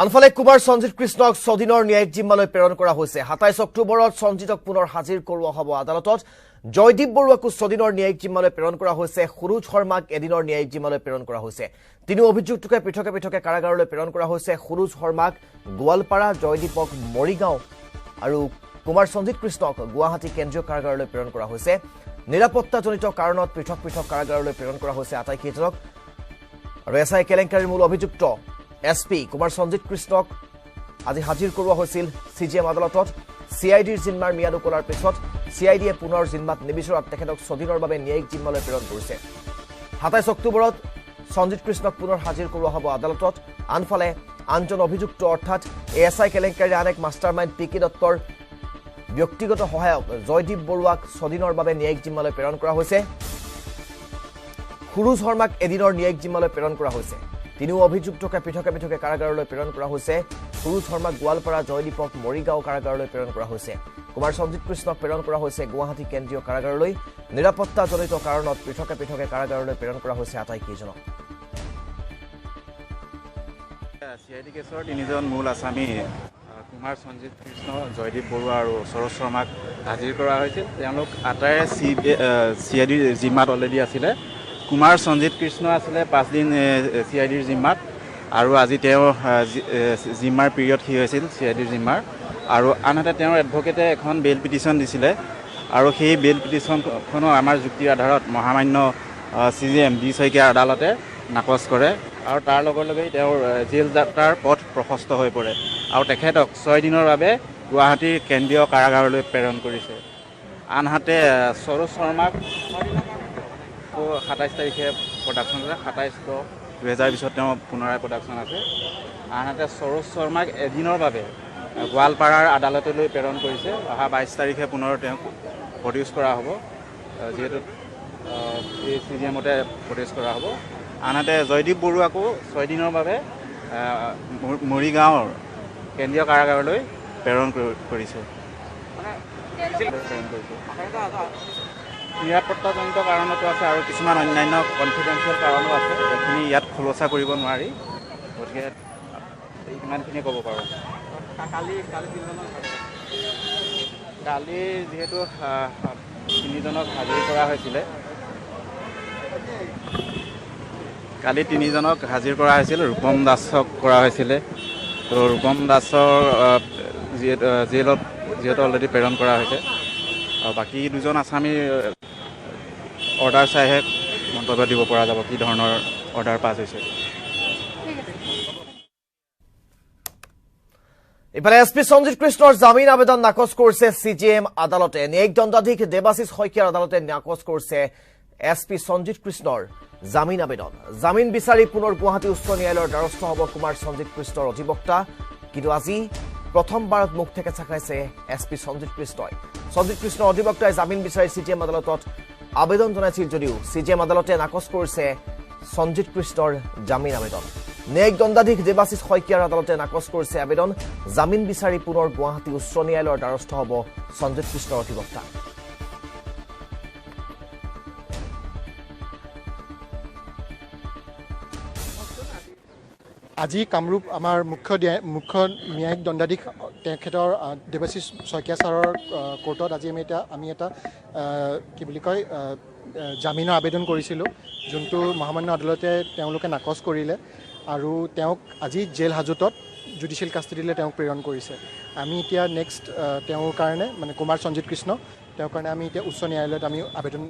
আনফালে কুমাৰ সঞ্জিত কৃষ্ণক ছদিনৰ ন্যায়িক জিম্মালৈ প্ৰেৰণ কৰা হৈছে। 27 অক্টোবৰত সঞ্জিতক পুনৰ হাজিৰ কৰোৱা হ'ব আদালতত। জয়দীপ বৰুৱাকো ছদিনৰ ন্যায়িক জিম্মালৈ প্ৰেৰণ কৰা হৈছে। সুৰুজ শৰ্মাক এদিনৰ ন্যায়িক জিম্মালৈ প্ৰেৰণ কৰা হৈছে। তিনি অভিযুক্তকে পৃথকে পৃথকে কাৰাগাৰলৈ প্ৰেৰণ কৰা হৈছে। সুৰুজ শৰ্মাক গোৱালপাৰা, জয়দীপক মৰিগাঁও আৰু কুমাৰ সঞ্জিত কৃষ্ণক গুৱাহাটী কেন্দ্ৰীয় কাৰাগাৰলৈ প্ৰেৰণ কৰা হৈছে। নিৰাপত্তাজনিত কাৰণত পৃথক পৃথক কাৰাগাৰলৈ প্ৰেৰণ কৰা হৈছে আটাইকেইজনক। আৰু এছ I কেলেংকাৰীৰ মূল অভিযুক্ত এছ পি কুমাৰ সঞ্জিত কৃষ্ণক আজি হাজিৰ কৰোৱা হৈছিল চি জি এম আদালতত। চি I ডিৰ জিম্মাৰ ম্যাদ উকলাৰ পিছত চি I ডিয়ে পুনৰ জিম্মাত নিবিচৰাত তেখেতক ছদিনৰ বাবে ন্যায়িক জিম্মালৈ প্ৰেৰণ কৰিছে। 27 অক্টোবৰত সঞ্জিত কৃষ্ণক পুনৰ হাজিৰ কৰোৱা হ'ব আদালতত। আনফালে আনজন অভিযুক্ত অৰ্থাৎ এ এছ I কেলেংকাৰীৰ আন এক মাষ্টাৰ মাইণ্ড পি কে দত্তৰ ব্যক্তিগত সহায়ক জয়দীপ বৰুৱাক ছদিনৰ বাবে ন্যায়িক জিম্মালৈ প্ৰেৰণ কৰা হৈছে। সুৰুজ শৰ্মাক এদিনৰ ন্যায়িক জিম্মালৈ প্ৰেৰণ কৰা হৈছে। তিনিও অভিযুক্তকে পৃথকে পৃথকে কাৰাগাৰলৈ প্ৰেৰণ কৰা হৈছে। সুৰুজ শৰ্মাক গোৱালপাৰা, জয়দীপক মৰিগাঁও কাৰাগাৰলৈ প্ৰেৰণ কৰা হৈছে। কুমাৰ সঞ্জিত কৃষ্ণক প্ৰেৰণ কৰা হৈছে গুৱাহাটী কেন্দ্ৰীয় কাৰাগাৰলৈ। নিৰাপত্তাজনিত কাৰণত পৃথকে পৃথকে কাৰাগাৰলৈ প্ৰেৰণ কৰা হৈছে আটাইকেইজনক। চি I D কেছৰ তিনিজন মূল আছামী কুমাৰ সঞ্জিত কৃষ্ণ, জয়দীপ বৰুৱা আৰু সৰোজ শৰ্মাক হাজিৰ কৰা হৈছিল। তেওঁলোক আটাইৰে চি I ডিৰ জিম্মাত অলৰেডি আছিলে। কুমাৰ সঞ্জিত কৃষ্ণ আছিলে 5 দিন চি I ডিৰ জিম্মাত আৰু আজি তেওঁৰ জিম্মাৰ পিৰিয়ড শেষ হৈছিল চি I ডিৰ জিম্মাৰ। আৰু আনহাতে তেওঁৰ এডভকেটে এখন বেইল পিটিশ্যন দিছিলে আৰু সেই বেইল পিটিশ্যনখনো আমাৰ যুক্তিৰ আধাৰত মহামান্য চি জি এম ডি শইকীয়াৰ আদালতে নাকচ কৰে আৰু তাৰ লগে লগেই তেওঁৰ জেল যাত্ৰাৰ পথ প্ৰশস্ত হৈ পৰে আৰু তেখেতক 6 দিনৰ বাবে গুৱাহাটীৰ কেন্দ্ৰীয় কাৰাগাৰলৈ প্ৰেৰণ কৰিছে। আনহাতে সৰোজ শৰ্মাক 27 তাৰিখে প্ৰডাকশ্যন আছে, 27/10/2020 তেওঁ পুনৰাই প্ৰডাকশ্যন আছে। আনহাতে সৰোজ শৰ্মাক এদিনৰ বাবে গোৱালপাৰাৰ আদালতলৈ প্ৰেৰণ কৰিছে। অহা 22 তাৰিখে পুনৰ তেওঁক প্ৰডিউচ কৰা হ'ব, যিহেতু এই চি জি এমতে প্ৰডিউচ কৰা হ'ব। আনহাতে জয়দীপ বৰুৱাকো 6 দিনৰ বাবে মৰিগাঁৱৰ কেন্দ্ৰীয় কাৰাগাৰলৈ প্ৰেৰণ কৰিছে। প্ৰেৰণ কৰিছে নিৰাপত্তাজনিত কাৰণতো আছে আৰু কিছুমান অন্যান্য কনফিডেঞ্চিয়েল কাৰণো আছে, সেইখিনি ইয়াত খোলচা কৰিব নোৱাৰি, গতিকে ইমানখিনিয়ে ক'ব পাৰোঁ। কালি যিহেতু তিনিজনক হাজিৰ কৰা হৈছিলে, কালি তিনিজনক হাজিৰ কৰা হৈছিল। ৰূপম দাসক কৰা হৈছিলে, তো ৰূপম দাসৰ যিহেতু জেলত যিহেতু অলৰেডি প্ৰেৰণ কৰা হৈছে। আৰু বাকী দুজন আছামীৰ অৰ্ডাৰ চাইহে মন্তব্য দিব পৰা যাব কি ধৰণৰ অৰ্ডাৰ পাছ হৈছে। ইফালে এছ পি সঞ্জিত কৃষ্ণৰ জামিন আবেদন নাকচ কৰিছে চি জি এম আদালতে। ন্যায়িক দণ্ডাধীশ দেৱাশীষ শইকীয়াৰ আদালতে নাকচ কৰিছে এছ পি সঞ্জিত কৃষ্ণৰ জামিন আবেদন। জামিন বিচাৰি পুনৰ গুৱাহাটী উচ্চ ন্যায়ালয়ৰ দ্বাৰস্থ হ'ব কুমাৰ সঞ্জিত কৃষ্ণৰ অধিবক্তা। কিন্তু আজি প্ৰথমবাৰত মুখ থেকেচা খাইছে এছ পি সঞ্জিত কৃষ্ণই। সঞ্জিত কৃষ্ণৰ অধিবক্তাই জামিন বিচাৰি চি জি এম আদালতত আবেদন জনাইছিল যদিও চি জি এম আদালতে নাকচ কৰিছে সঞ্জিত কৃষ্ণৰ জামিন আবেদন। ন্যায়িক দণ্ডাধীশ দেৱাশীষ শইকীয়াৰ আদালতে নাকচ কৰিছে আবেদন। জামিন বিচাৰি পুনৰ গুৱাহাটী উচ্চ ন্যায়ালয়ৰ দ্বাৰস্থ হ'ব সঞ্জিত কৃষ্ণৰ অধিবক্তা। আজি কামৰূপ আমাৰ মুখ্য ন্যায়িক দণ্ডাধীশ তেখেতৰ দেৱাশীষ শইকীয়া ছাৰৰ কোৰ্টত আজি আমি এটা কি বুলি কয় জামিনৰ আবেদন কৰিছিলোঁ, যোনটো মহামান্য আদালতে তেওঁলোকে নাকচ কৰিলে আৰু তেওঁক আজি জেল হাজোতত জুডিচিয়েল কাষ্টাডিলৈ তেওঁক প্ৰেৰণ কৰিছে। আমি এতিয়া নেক্সট তেওঁৰ কাৰণে মানে কুমাৰ সঞ্জিত কৃষ্ণ তেওঁৰ কাৰণে আমি এতিয়া উচ্চ ন্যায়ালয়ত আমি আবেদন